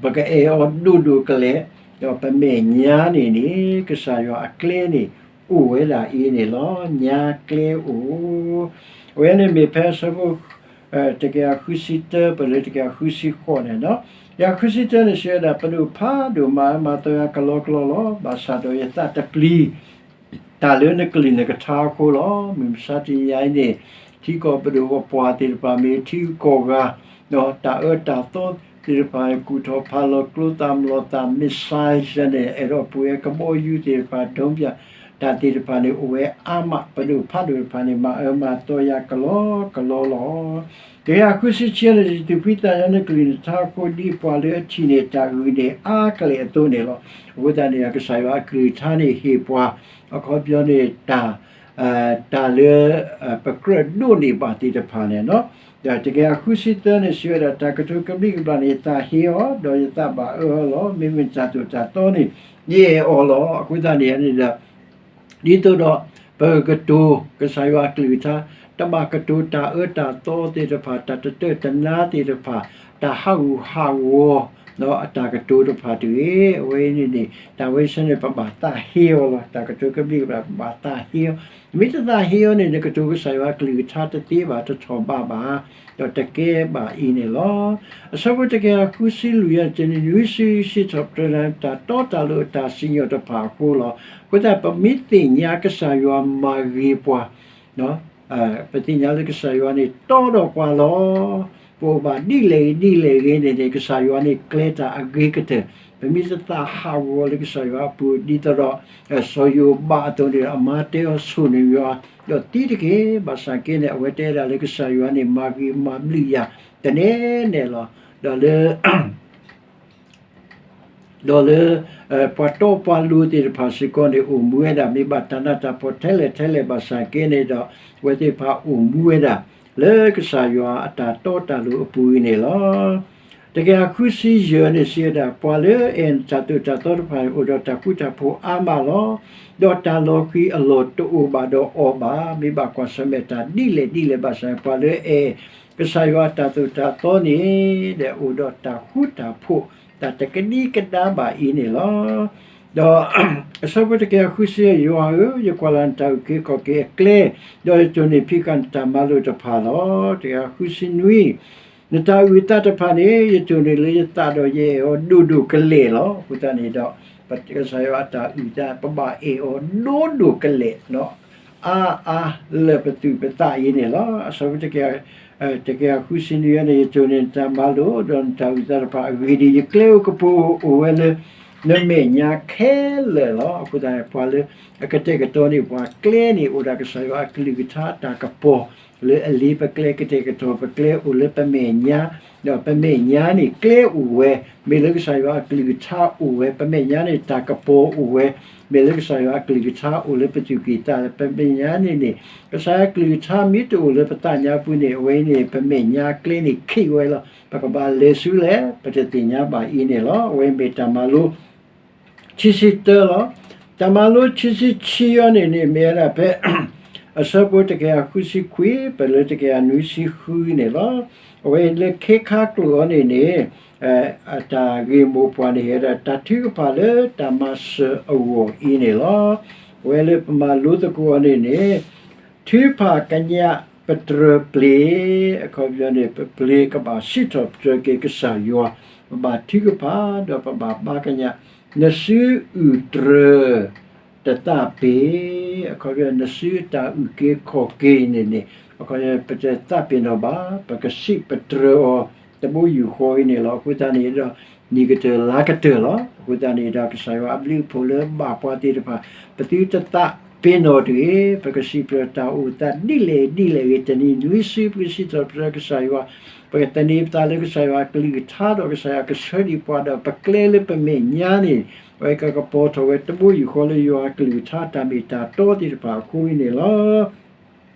ပကအဲၣ်အီၤဒိၣ်ဒိၣ်ကလဲာ်, ဒီးပမဲာ်ညါန့ၣ်န့ၣ် ကစၢ်ယွၤအကျဲန့ၣ် အိၣ်ဝဲဒၣ်အံၤန့ၣ်လီၤ. ညါကျဲအိၣ်, အဝဲန့ၣ်မ့ၢ်ဖဲအဆၢဖိ တကယၤဃုဆံတၢ ပတုၤလၢတကယၤဃုဆံဃိးန့ၣ်လီၤ. တကယၤဃုဆံတၢန့ၣ် စံးဝဲဒၣ် ပဒိၣ်ဖးဒိၣ်မၤအၢမၤသီယၤကလီကလီလီၤ. ဘၣ်ဆၣ်ဒီးယသးတပျံၤ တၢ်လၢနကလုၢ်နကထါအဃိလီၤ. မုၢ်မဆါတနံၤအံၤန့ၣ် ထံကီၢ်ပဒိၣ်ပပှၢ်သ့ၣ်တဖၣ် မ့ၢ်ထံကီၢ်ဂၤ ဒီးတၢ်အၢတၢ်သီသ့ၣ်တဖၣ် ကူၣ်ထီၣ်ဖးလီၤ ကျိသၣ်မျိာ်သၣ် missile န့ၣ် အဲၣ်ဒိးပှ့ၤဝဲကဘီယူၤသ့ၣ်တဖၣ် ဒိပၠး တၢ်သ့ၣ်တဖၣ်န့ၣ် အိၣ်ဝဲအါမး ပဒိၣ်ဖးဒိၣ်တဖၣ်န့ၣ် မၤအၢမၤသီယၤကလီကလီလီၤ. တကယၤဃုဆံခံန့ၣ် ယသူၣ်ဖှံသးညီနကလုၢ်နကထါအဃိ ဒ်ပှၤလၢအထံၣ်န့ၢ်တၢ်ဂုာ်န့ၢ်အါကလဲာ်အသိးန့ၣ်လီၤ. အဃိသတးန့ၣ် ကစၢ်ယွၤအကလုၢ်ကထါန့ၣ် ဟ့ၣ်ပှၤ အခီပညီန့ၣ် တၢ် တၢ်လၢ ပကြၢးဒိးန့ၢ်ဘၣ်သ့ၣ်တဖၣ်န့ၣ်လီၤ. ဒီးတကယၤဃုဆံသၢန့ၣ် စံးဝဲဒၣ် တၢ်ကတိၤကဘျံးကဘျၣ်န့ၣ် ယသးဟ့အီၤ ဒီးယသးဘၣ်အၢအီၤလီၤ. မ့မ့ၢ်တၢ်သိၣ်တၢ်သီန့ၣ် ယအဲၣ်အီၤလီၤ. အဃိသတးန့ၣ်န့ၣ်ဒီး ဒ်သိးဒီး ပကကတိၤကစၢ်ယွၤအကလုၢ်ကထါ, တဘၣ်ကတိၤတၢ်အၢတၢ်သီသ့ၣ်တဖၣ်, တၢ်တတၢၢ်တနါသ့ၣ်တဖၣ်, တၢ်ဟးဂူာ်ဟးဂီၤ အတၢ်ကတိၤတဖၣ်တဂ့ၤ. အဝဲအံၤန့ၣ်န့ၣ် တၢ်ဝဲဆၢန့ၣ် ပဘၣ်သးဟ့အီၤလီၤ. တၢ်ကတိၤကဘျံးကဘျၣ် ပဘၣ်သးဟ့အီၤ, မ့ၢ်တသးဟ့အီၤန့ၣ် နကတိၤကစၢ်ယွၤအကလုၢ်ကထါတသ့ဘၣ်, တထီၣ်ဘးဘၣ်, ဒီးတကဲဘၣ်အံၤန့ၣ်လီၤ. အဆၢဖိတကယၤဃုဆံလွံၢ်အံၤ တနံၤနွံစုစံးထီၣ်ပတြၢၤနၤ တၢ်တီတၢ်လိၤအတၢ်စံၣ်ညီၣ်တဖၣ်အဃိလီၤ. အဃိသတး ပမ့ၢ်သ့ၣ်ညါကစၢ်ယွၤမၤဂ့ၤပှၤ ပသ့ၣ်ညါလၢကစၢ်ယွၤန့ၣ်တီဒီးပှၤလီၤ. ပအိၣ်ဘၣ်ဒ်လဲၣ်ဂ့ၤဒ်လဲၣ်ဂ့ၤန့ၣ်န့ၣ် ကစၢ်ယွၤန့ၣ်ကျဲတၢ်အဂ့ၤကတၢၢ်, ပမ့ၢ်တသးဟးဂီၤလၢကစၢ်ယွၤအပူၤ ဒ်သိးဒီး စီၤယိၤဘးအသိးန့ၣ် အမါတဲအီၤဆိၣ်န့ၢ်ယွၤ ဒီးသံတက့ၢ်. ဘၣ်ဆၣ်က့န့ၣ် အဝဲတဲဒၣ်လၢကစၢ်ယွၤန့ၣ် မၤဂ့ၤမၤဘျုးယၤ တနဲနဲလီၤ. ဒီးလၢ ဒီးလၢ ပှၤတီပှၤလိၤသ့ၣ်တဖၣ်စ့ၢ်ကီးန့ၣ် အိၣ်မူဝဲဒၣ် မ့ၢ်ဘၣ်တၢ်နးတၢ်ဖှီၣ်ထဲလဲၣ်ထဲလဲၣ်ဘၣ်ဆၣ်က့န့ၣ်ဒီး အဝဲသ့ၣ်တဖၣ်အိၣ်မူဝဲဒၣ် လၢကစၢ်ယွၤအတၢ်တီတၢ်လိၤအပူၤအံၤန့ၣ်လီၤ. တကယၤဃုဆံယဲၢ်န့ၣ် စံးဝဲဒၣ် ပှၤလၢအအဲၣ်နတၢ်သိၣ်တၢ်သီတဖၣ်န့ၣ် အိၣ်ဒီးတၢ်ဃူတၢ်ဖိးအါမးလီၤ. ဒီးတၢ်လီၤဃံၤအလီၢ်တအိၣ်ဘၣ်ဒီးအီၤဘၣ်, မ့ၢ်ဘၣ်ကွၢ်ဆၢၣ်မဲာ်တၢ်ဒ်လဲၣ်ဒ်လဲၣ်ဘၣ်ဆၣ် ပှၤလၢအအဲၣ် ကစၢ်ယွၤအတၢ်သိၣ်တၢ်သီန့ၣ် ဒီးအိၣ်ဒီးတၢ်ဃူတၢ်ဖိး တၢ်တကဒံကဒါဘၣ်အံၤန့ၣ်လီၤ. ဒီး အဆၢဖိတကယၤဃုဆံယဲၢ် ယွၤဧၢ, ယကွၢ်လၢ်နတၢ်အုၣ်က့ၤခီၣ်က့ၤအကျဲ, ဒီးယတိၢ်န့ၢ်ဖံးဃာ်နတၢ်မၤလိာ်တဖၣ်လီၤ. တကယၤဃုဆံနွံ နတၢ်အုၣ်အသးတဖၣ်န့ၣ် ယတိၢ်န့ၢ်လၢယသးဒီးယအဲၣ်အီၤဒိၣ်ဒိၣ်ကလဲာ်လီၤ. အဃိသတးန့ၣ်ဒီး ကစၢ်ယွၤအတၢ်အုၣ်အသး ပဘၣ်အဲၣ်အီၤဒိၣ်ဒိၣ်ကလဲာ် အါအါလၢပသူၣ်ပသးအံၤန့ၣ်လီၤ. အဆၢဖိ တကယၤဃုဆံနွံန့ၣ် ယတိၢ်န့ၢ်နတၢ်မၤလိာ် ဒီးနတၢ်အုၣ်သးတဖၣ် အဂ့ၢ်ဒ်အံၤ ယကျဲအိၣ်ကပိာ်အိၣ်ဝဲလၢ နမဲာ်ညါခဲလၢာ်လီၤ. အဃိသတးန့ၣ် ပှၤလၢအကတဲာ်ကတီၤန့ၢ်ပှၤကျဲန့ၣ် အိၣ်ဒၣ်ကစၢ်ယွၤအကလုၢ်ကထါတၢ်ကပီၤ လၢအလ့ပကျဲ ကတဲာ်ကတီၤပကျဲအိၣ်လၢပမဲာ်ညါ, ဒီးပမဲာ်ညါန့ၣ်ကျဲအိၣ်ဝဲ, မ့ၢ်လၢကစၢ်ယွၤအကလုၢ်ကထါအိၣ်ဝဲ, ပမဲာ်ညါန့ၣ်တၢ်ကပီၤအိၣ်ဝဲ, မ့ၢ်လၢကစၢ်ယွၤအကလုၢ်ကထါအိၣ်လၢပသူၣ်ကံၢ်သးလဲ, ပမဲာ်ညါန့ၣ်န့ၣ် ကစၢ်ယွၤအကလုၢ်ကထါမ့ၢ်တအိၣ်လၢပသးညါပူၤန့ၣ် အဝဲန့ၣ် ပမဲာ်ညါကျဲန့ၣ်ခံးဝဲလီၤ. ပကဘၣ်လဲၤဆူလဲၣ် ပတသ့ၣ်ညါဘၣ်အံၤန့ၣ်လီၤ. အဝဲမ့ၢ်တၢ်မၤလိ ခံဆံတၢလီၤ. တၢ်မၤလိခံဆံခံအံၤန့ၣ်န့ၣ် မ့ၢ်ဝဲဒၣ်ဖဲ အဆၢဖိတကယၤဃုဆံခွံ ပလၢတကယၤနွံဆံဃုန့ၣ်လီၤ. အဝဲလၢခဲခါကျိာ်အံၤန့ၣ်န့ၣ် အတၢ်ဂ့ၢ်မိၢ်ပှၢ်န့ၣ် ဟဲဒၣ်တၢ်ထုကဖၣ်လၢတၢ်မၤစၢၤအဂီၢ်အံၤန့ၣ်လီၤ. အဝဲလၢပမၤလိသကိးအီၤန့ၣ်န့ၣ် ထုကဖၣ်ကညးပတြၢၤပျ့ၤ, အခီပညီန့ၣ် ပပျ့ၤကဘၣ်စံးထီၣ်ပတြၢၤက့ၤကစၢ်ယွၤ, ပဘၣ်ထုကဖၣ် ဒီးပဘၣ်ဘါကညး နစုအုၣ်တြၢၤ တသးပ့ၤ, အခီပညီ နစုတၢ်အုၣ်က့ၤခီၣ်က့ၤန့ၣ်န့ၣ် အခီပညီ ပတသးပ့ၤနီၣ်ဘၣ်, ပကစံးပတြၢၤအီၤ တဘိယူၢ်ဃီအံၤန့ၣ်လီၤ. အဃိသတးန့ၣ်ဒီး နံၣ်ကတၢၢ်လါကတၢၢ်လီၤ. အဃိသတးန့ၣ်ဒီး ကစၢ်ယွၤအဘျုးအဖှိၣ်လၢဘၣ်ပှၤသ့ၣ်တဖၣ် ပသုတသးပ့ၤနီၣ်တဂ့ၤ, ပကစံးပတြၢၤတၢ်အိၣ်သးဒ်လဲၣ်ဒ်လဲၣ်ဂ့ၤ တနံၤနွံစု ပကစံးထီၣ်ပတြၢၤကစၢ်ယွၤ, ပကသန့ၤပသးလၢကစၢ်ယွၤအကလုၢ်ကထါဒီး ကစၢ်ယွၤကဆှၢဒံးပှၤဒီး ပကျဲလၢပမဲာ်ညါန့ၣ် အဝဲကကပီၤထီၣ်ဝဲတဘိယူၢ်ဃီလၢယွၤအကလုၢ်ကထါတၢ်မ့ၢ်တၢ်တီသ့ၣ်တဖၣ်အဃိအံၤန့ၣ်လီၤ.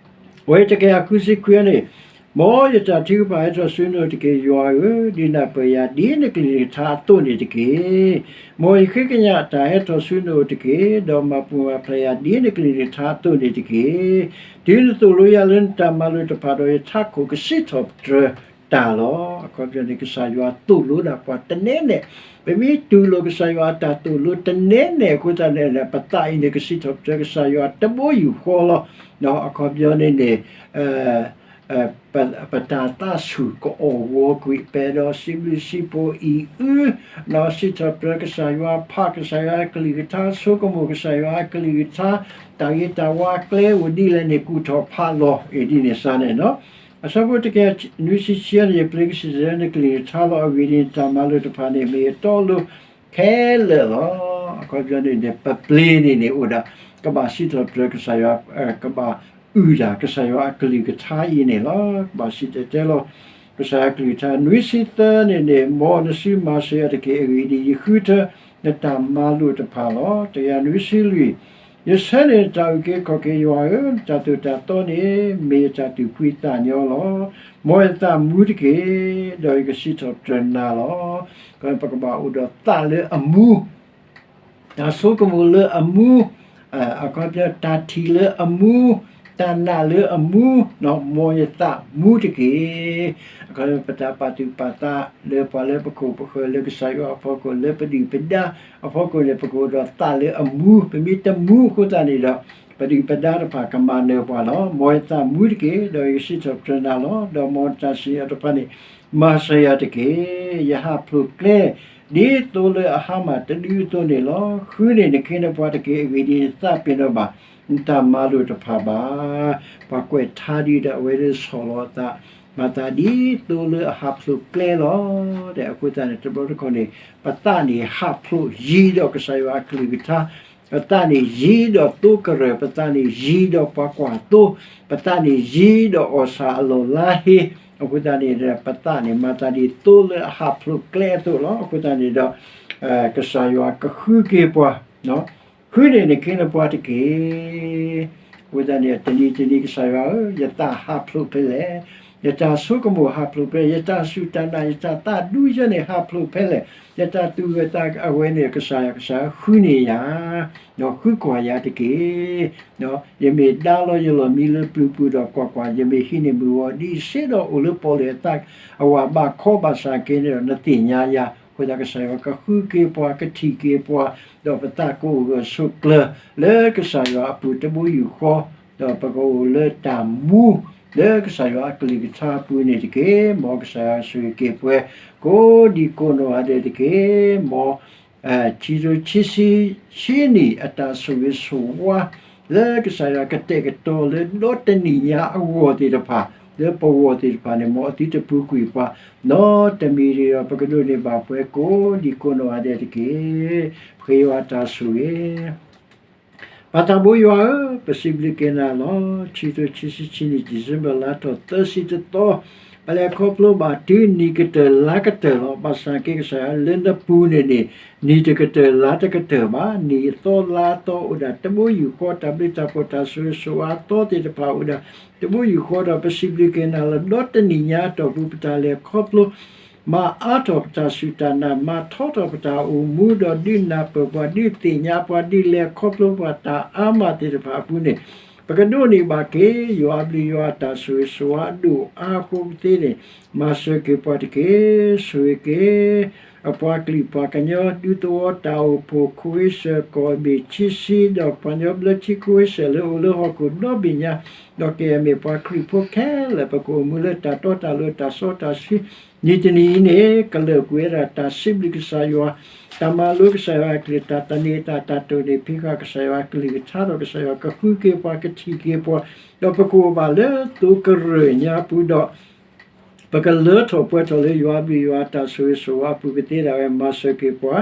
အဝဲတကယၤဃုဆံခွံန့ၣ်, မ်ယတၢ်ထုကဖၣ်ဟဲထီၣ်ဆူနအိၣ်တက့ၢ်, ယွၤဧၢ, ဒုးနၢ်ပၢၢ်ယၤဒ်နကလုၢ်နကထါအသိးန့ၣ်တက့ၢ်. မ်ယဃ့ကညးတၢ်ဟဲထီၣ်ဆူနအိၣ်တက့ၢ်, ဒီးမၤပူၤမၤဖျဲးယၤဒ်နကလုၢ်နကထါအသိးန့ၣ်တက့ၢ်. တုၤနသိၣ်လိယၤလၢနတၢ်မၤလိာ်တဖၣ်ဒီး ယထးခိၣ်ကစံးထီၣ်ပတြၢၤတၢ်လီၤ. အခီပညီန့ၣ် ကစၢ်ယွၤသိၣ်လိဒၣ်ပှၤတနဲနဲ, ပမ့ၢ်တူၢ်လိာ်ကစၢ်ယွၤအတၢ်သိၣ်လိတနဲနဲအဃိသတးန့ၣ် ပသးအံၤန့ၣ် ကစံးထီၣ်ပတြၢၤကစၢ်ယွၤတဘိယူၢ်ဃီလီၤ. အခီပညီန့ၣ်န့ၣ် ပတၢ်သးဆူၣ်ကအီၣ်ဂီၤကွံာ် ပအဲၣ်ဒိးစံးဘျုးစံးဖှိၣ်အံၤအု, စံးထီၣ်ပတြၢၤကစၢ်ယွၤ, ဖးကစၢ်ယွၤအကလုၢ်ကထါ, ဆိကမိၣ်ကစၢ်ယွၤအကလုၢ်ကထါ, တၢ်ဂ့ၤတၢ်ဝါကျဲအိၣ်ဒ်လဲၣ်န့ၣ် ကူၣ်ထီၣ်ဖးလီၤအံၤဒ်န့ၣ်စ့ၢ်န့ၣ်လီၤ. အဆၢဖိတကယၤနွံဆံဆံန့ၣ် ယပျ့ၤကစံးထီၣ်ပတြၢၤနကလုၢ်နကထါလီၤ. အဂ့ၢ်ဒ်အံၤ, တၢ်မၤလိာ်တဖၣ်န့ၣ် မ့ၢ်ယတီအလိၤခဲလၢာ်လီၤ. အခီပညီန့ၣ်န့ၣ် ပပျ့ၤန့ၣ်န့ၣ်အိၣ်ဒၣ် ကဘၣ်စံးထီၣ်ပတြၢၤကစၢ်ယွၤ, ကဘၣ်အုၣ်ဒၣ်ကစၢ်ယွၤအကလုၢ်ကထါအံၤန့ၣ်လီၤ. ကဘၣ်စံးတဲၤတဲလီၤ ကစၢ်ယွၤအကလုၢ်ကထါ. နွံဆံသၢန့ၣ်န့ၣ်, မ်နစုမၤစၢၤယၤတက့ၢ်. အဂ့ၢ်ဒ်အံၤ, ယဃုထၢနတၢ်မၤလိာ်တဖၣ်လီၤ. တကယၤနွံဆံလွံၢ်, ယဆၢန့ၢ်နတၢ်အုၣ်က့ၤခီၣ်က့ၤ, ယွၤဧၢ, နတၢ်သိၣ်တၢ်သီန့ၣ် မ့ၢ်ယတၢ်သူၣ်ဖှံသးညီလီၤ. မ်ယသးမူတက့ၢ်, ဒီးယကစံးထီၣ်ပတြၢၤနၤလီၤ. ပကဘၣ်အိၣ်ဒီးသးလၢအမူ, တၢ်ဆိကမိၣ်လၢအမူ, အခီပညီ တၢ်ထံၣ်လၢအမူ, တၢ်နာ်လၢအမူ, မ်ယသးမူတက့ၢ်. အခီပညီ ပတၢ်ပာ်သူၣ်ပာ်သးလၢပှၤလၢပခိၣ်ပဃၢၤ လၢကစၢ်ယွၤအဖီခိၣ် လၢပဒုၣ်ပဒါအဖီခိၣ်န့ၣ် ပကအိၣ်ဒီးသးလၢအမူ, ပမ့ၢ်တမူအဃိသတးန့ၣ်ဒီး ပဒုၣ်ပဒါတဖၣ်ကမၤနၢၤပှၤလီၤ. မ်ယသးမူတက့ၢ်, ဒီးယကစံးထီၣ်ပတြၢၤနၤလီၤ. ဒီးမ်နတၢ်စံၣ်ညီၣ်တဖၣ်န့ၣ် မၤစၢၤယၤတက့ၢ်. ယဟးဖျိးကျဲ ဒ်သိလၢအဟါမၢ်တဒုအသိးန့ၣ်လီၤ. ဃုန့ၢ်နခ့နပှၤတက့ၢ်. အဂ့ၢ်ဒ်အံၤ, နသးပ့ၤနီၣ်ဘၣ် နတၢ်မၤလိာ်တဖၣ်ဘၣ်. ပှၤကွဲးထါဒ်ဒီး အဝဲဒၣ်ဆီၣ်လီၤအသး, မၤသးဒ်သိလၢအဟးဖျိးကျဲလီၤ. ဒီးအဃိသတးန့ၣ် တဘျီတခီၣ်န့ၣ် ပသးန့ၣ်ဟးဖျိးယံၤဒီးကစၢ်ယွၤအကလုၢ်ကထါ, ပသးန့ၣ်ယံၤဒီးသိကရၢၢ်, ပသးန့ၣ်ယံၤဒီးပှၤကွၢ်သိ, ပသးန့ၣ်ယံၤဒီးအီၣ်ဆၣ်အလီၢ်လါဟ့, အဃိသတးန့ၣ် ပသးန့ၣ် မၤသးဒ်သိလၢအဟးဖျိးကျဲအသိးလီၤ. အဃိသတးန့ၣ်ဒီး ကစၢ်ယွၤကဃုက့ၤပှၤ, ဃုန့ၢ်နခ့နပှၤတက့ၢ်. အဃိသတးန့ၣ် တနံၤတနံၤ ကစၢ်ယွၤဧၢ, ယသးဟးဖျိးဖဲလဲၣ်, ယတၢ်ဆိကမိၣ်ဟးဖျိးဖဲလဲၣ်, ယတၢ်စူၢ်တၢ်နာ် ယတၢ်သးဒူယဲန့ၣ် ဟးဖျိးဖဲလဲၣ်, ယတၢ်သူၣ်ဂၢၢ်သးအဝဲန့ၣ် ကစၢ်ယွၤ ကစၢ်ယွၤဃုန့ၢ်ယၤ, ဒီးဃုကွၢ်ယၤတက့ၢ်. ယမ့ၢ်ဒါလီၤယလီၢ်မံလၢပျုၤပူၤဒီး ကွၢ်ကွၢ်, ယမ့ၢ်ဟံးန့ၢ်မုၢ်ဂီၤဒ်စ့ဒီးအိၣ်လၢပီၣ်လဲၣ်အသး အဝဲဘၣ်ခီဘၣ်ဆၣ်က့န့ၣ်ဒီး နသ့ၣ်ညါယၤ. အဃိသတး ကစၢ်ယွၤကဃုက့ၤပှၤ ကထံၣ်က့ၤပှၤ, ဒီးပသးကအိၣ်ဂၢၢ်ဆိးကျၢၤ လၢကစၢ်ယွၤအပူၤတဘိယူၢ်ဃီ, ဒီးပကအိၣ်လၢတၢ်မူ လၢကစၢ်ယွၤအကလုၢ်ကထါအပူၤန့ၣ်တက့ၢ်. မ်ကစၢ်ယွၤဆိၣ်ဂ့ၤက့ၤပှၤ ကိးဒံကိးနီၢ်ဂၤဒဲးတက့ၢ်. မ် ခံကထိခံဆံ ဆံနံၣ် အတၢ်ဆိၣ်ဂ့ၤဆိၣ်ဝါ လၢကစၢ်ယွၤကတဲာ်ကတီၤလၢဒီတနံၣ်ညါအဂီၢ်သ့ၣ်တဖၣ်, လၢပဂီၢ်သ့ၣ်တဖၣ်န့ၣ် မ်အသုတပူၤကွံာ်ပှၤ နီတမံၤဒီး ပကဒိးန့ၢ်ဘၣ်ပှဲၤကိးဒံကိးနီၢ်ဂၤဒဲးတက့ၢ်. ပဃ့ယွၤတၢ်ဆိၣ်ဂ့ၤ ပၢ်သးဘိယွၤဧၢ, ပစံးဘျုးက့ၤနၤလီၤ. ခံကထိခံဆံခံနံၣ် December လါထီၣ်သၢဆံတသီ, ပလဲၤခီဖျိဘၣ်တုၤနံၣ်ကတၢၢ်လါကတၢၢ်လီၤ. ဘၣ်ဆၣ်က့ၤကစၢ်ယွၤလၢနပူၤန့ၣ်န့ၣ်, နံၣ်တကတၢၢ်လါတကတၢၢ်ဘၣ်, နံၣ်အသီလါအသီအိၣ်ဒၣ်တဘိယူၢ်ဃီ, တၢ်ဘျုးတၢ်ဖှိၣ်တၢ်ဆိၣ်ဂ့ၤဆိၣ်ဝါအသီသ့ၣ်တဖၣ်အိၣ်ဒၣ်တဘိယူၢ်ဃီဒီး ပစံးဘျုးက့ၤနၤလီၤ. ဒီးတနံၣ်ညါအတီၢ်ပူၤ ပတၢ်လဲၤခီဖျိ မၤအါထီၣ်ပတၢ်စူၢ်တၢ်နာ်, မၤထီထီၣ်ပတၢ်အိၣ်မူ, ဒီးဒုးနၢ်ပၢၢ်ပှၤ, ဒုးသ့ၣ်ညါပှၤ, ဒုးလဲၤခီဖျိပှၤတၢ်အါမးသ့ၣ်တဖၣ်အပူၤန့ၣ်, ပကဒိးန့ၢ်ဘၣ်က့ၤ ယွၤအဘျုးယွၤအတၢ်ဆိၣ်ဂ့ၤဆိၣ်ဝါအဒိၣ်အါအဃိကသ့န့ၣ်, မၤစၢၤက့ၤပှၤတက့ၢ်. ဆိၣ်ဂ့ၤက့ၤ အပှၤကလုာ်ပှၤကညီ ဒူသဝီတၢ်အိၣ်ဖှိၣ် ခိၣ်ဂ့ၤစၢၤ ကီၢ်ဘ့ၣ်ခံဆံ ဒီးပှၤကညီဘျၢထံခိၣ်ဂ့ၤစၢၤလၢအိၣ်လၢဟီၣ်ခိၣ်ဒီဘ့ၣ်ညါ, ဒီးကယဲၢ်မ့ၢ်ပှၤခရံာ်ဖိခဲလၢာ် ပကအိၣ်မူလၢတၢ်တီတၢ်လိၤ တၢ်စီတၢ်ဆှံ, နံၣ်တနံၣ်အံၤန့ၣ် ကလၢာ်ကွံာ်ဝဲဒၣ်တၢ်စံးဘျုးကစၢ်ယွၤ, တၢ်မၤလိကစၢ်ယွၤအကလုၢ်, တၢ်သန့ၤအသး, တၢ်တိၢ်နီၣ်ဖံးဃာ် ကစၢ်ယွၤအကလုၢ်ကထါဒီး ကစၢ်ယွၤကဃုက့ၤပှၤ ကထံၣ်က့ၤပှၤ, ဒီးပကအိၣ်ဘၣ်လၢသိကရၢၢ်ညါပူၤဒီး ပကလၢထီၣ်ပှဲၤထီၣ်လၢယွၤအဘျုးယွၤအတၢ်ဆိၣ်ဂ့ၤဆိၣ်ဝါအပူၤကသ့ဒၣ်ဝဲ, မၤစၢၤက့ၤပှၤ,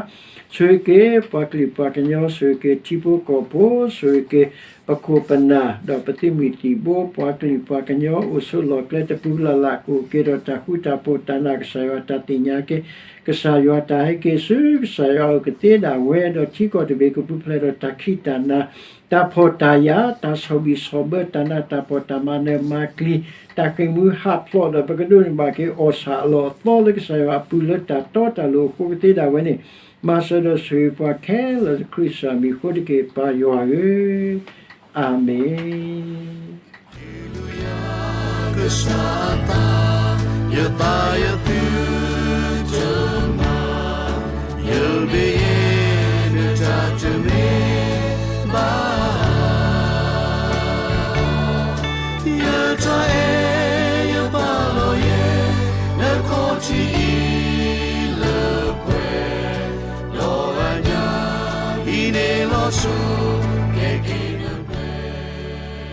ဆိၣ်ဂ့ၤက့ၤပှၤကလုာ်ပှၤကညီ, ဆိၣ်ဂ့ၤက့ၤထံဖိကီၢ်ဖိ, ဆိၣ်ဂ့ၤက့ၤပခိၣ်ပနၢ် ဒီးပသုးမုၢ်သံၣ်ဘိ, ပှၤကလုာ်ပှၤကညီအိၣ်ဆိးလီၢ်ကျဲတပူၤလၢ်လၢ် ကအိၣ်က့ၤဒီးတၢ်ဃူတၢ်ဖိး တၢ်နာ်ကစၢ်ယွၤ, တၢ်သ့ၣ်ညါက့ၤကစၢ်ယွၤ, တၢ်ဟဲက့ၤဆူကစၢ်ယွၤအအိၣ်ကသ့ဒၣ်ဝဲ, ဒီးထံကီၢ်တဘ့ၣ်ကပူၤဖျဲးဒီးတၢ်ခံးတၢ်နၤ တၢ်ဖှီၣ်တၢ်ယာ်, တၢ်ဆီၣ်ဘံၣ်ဆီၣ်ဘၢ, တၢ်နးတၢ်ဖှီၣ်, တၢ်မၤနၢၤမၤကျံၤ, တၢ်ဃ့ၢ်မှံဟးဖျိးဒီး ပကဒိးန့ၢ်ဘၣ်က့ၤအီၣ်ဆၣ်အလီၢ်အသီလၢကစၢ်ယွၤအပူၤ လၢတၢ်တီတၢ်လိၤအဃိကသ့ဒၣ်ဝဲန့ၣ်, မၤစၢၤဒီးဆိၣ်ဂ့ၤပှၤခဲလၢာ် လၢခရံာ်ကစၢ်မံၤအဃိတက့ၢ် ပၢ်ယွၤဧၢ, အၤမ့ၣ်.